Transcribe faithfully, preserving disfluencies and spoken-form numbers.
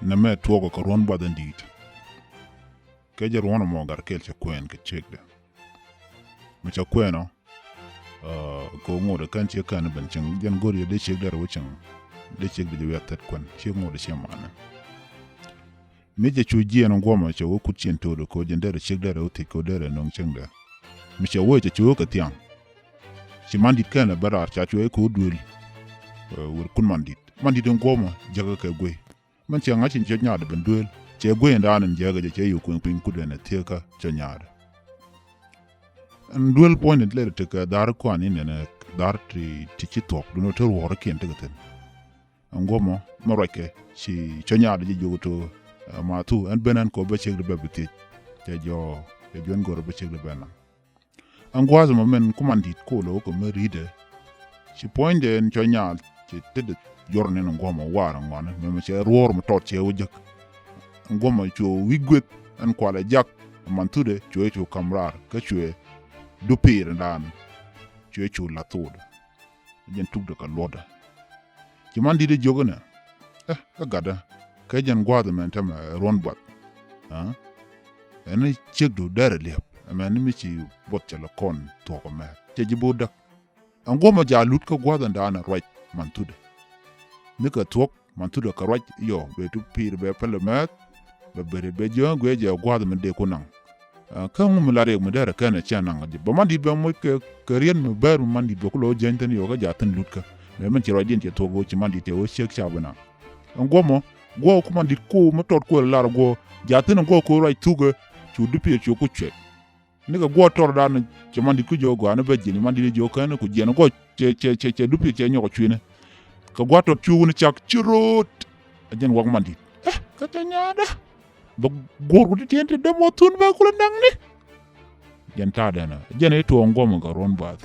Nɛmɛ tuɔɔkɛ kɛ ruɔ̱n buath in di̱i̱t. Kɛ jɛ ruɔ̱n ɛmɔ gat kɛl cɛ kuɛɛn kɛ ciekdɛ. Mi cɛ kuɛɛn ɔ, kɛ ɣöö ŋotdɛ kɛn ciek kɛn ben cieŋ, jɛn go̱r yɛ dee ciek derɛ wä cieŋ. Dee ciek dee jɛ wiath thɛt kuɛn, ciek ŋotdɛ ciɛ manɛ. Mi cɛ cu jiɛɛn guɔmɔ cɛ wä kut cin to̱o̱dɛ kɛ ɣöö jɛn derɛ ciek derɛ wä thiec kɛ ɣöö derɛ nöŋ cieŋdɛ. Mi cɛ wä cɛ cu wä kɛ thiaŋ. Ci mandi̱t kɛn lɛ bä raar ca cuɛ kɛ wä duël. Ɛ, wër kun mandi̱t. Mandi̱t in guɔmɔ jäkä kɛ guey. Mɛn cɛ ŋa̱c in cɛ nyaadɛ ben duël. Cɛ guey in daan in jäkä jɛ cɛ yök kueŋ piny kut ɛn ɛ thieekä cɛ nyaadɛ. Ɛn duël puɔ̱ny ni lɛr tekɛ dhar kuan in ɛn ɛ dhar ti, ti ci thuɔ̱k dun ɔ te ruɔɔr kiɛn tekɛ thi̱n. Ɛn guɔmɔ mɛ ruackɛ ci cɔ nyaadɛ ji̱ jiök to, ɛ, ma thu ɛn ben ɛn kɔ bä ciek di bɛ bi thiec. Cɛ jɔɔ, cɛ juɔ̱n go̱r bä ciek di bɛ naŋ. Ɛn gua̱a̱th ɛmɔ mɛn kuman di̱t ko̱o̱l ɛ wä kɛ mɛ ri̱tdɛ. Ci puɔ̱nydɛ ɛn cɔ nyaal ci tetdɛ juɔr ni ɛn guɔmɔ waar ɛn ŋuani mɛ mɛ cɛ ruɔɔr mɛ tɔt cɛ wä jek. Ɛn guɔmɔ cu wi̱c gueth ɛn kualɛ jak. Man thutdɛ cuɛ cu kam raar kä cuɛ dupiir ɛn daan. Cuɛ cu lath thotdɛ. Jɛn tukdɛ kɛ luɔtdɛ. Ci man di̱t ɛ jiök inɛ. Ɛ, kä gatdä. Kɛ jɛn gua̱a̱th ɛmɛn tɛmɛ ruɔ̱n buath. Ɛ? Ɛn ciekdu derɛ liɛp. Ɛmɛn ni mi ci buɔth cɛ lɛ kɔn thuɔ̱k ɛmɛ. Cɛ ji̱ bo̱o̱t däk. Ɛn guɔ̱mɔ ja̱ lut kä gua̱a̱th ɛn daanɛ ruac man thutdɛ. Ni kɛ thuɔ̱k man thutdɛ kɛ ruac yɔ bɛ tu piir bɛ päl ɛmɛth. Bɛ beri bɛ jiök ɛn guiɛ jɛ gua̱a̱th ɛmɛ dee ku naŋ. Ɛ, kä ŋu mi la riɛk mi derɛ kɛn ɛ cɛ naŋ ɛ jɛ. Bɛ man di̱t bɛ moc kɛ, kɛ riet mi bɛr mi man di̱t bɛ ku lo̱ jiäny thi̱n yɔ kä ja̱ thi̱n lut kä. Mɛ min ci ruacdiɛn cɛ thuɔ̱k ɣöö ci man di̱t tɛ ɣöö ciek ca bi naŋ. Ɛn guɔ̱mɔ, guɔ̱ɔ̱k ku man di̱t ko̱o̱k mi tɔt kuël lar guɔ̱ɔ̱k. Ja̱ thi̱n ɛn guɔ̱ɔ̱k ko̱o̱k ruac thuk ɛ, cu dupiɛɛr cu ku cuɛt. Ni kɛ guɔ̱ɔ̱k tɔr dan cɛ man di̱t ku jiök gɔaa ni bɛ jiɛn man di̱t jiök kɛn ku jiɛn guɔ̱ɔ̱k cɛ, cɛ, cɛ, cɛ dupiɛɛr cɛ nyɔk cui̱ni. Kɛ gua̱a̱th tɔt cu wuni cak ci ro̱o̱t. Ɛ jɛn wak man di̱t. Ɛ, kä cɛ nyaadä. Bɛ guɔ̱ɔ̱r ku ti tiɛn ti däm wä thun bɛ kulɛ naŋni. Jɛn ta̱a̱ dɛn ɛ. Jɛn i̱ tuɔɔŋ guɔ̱mɔ kɛ ruɔ̱n bath.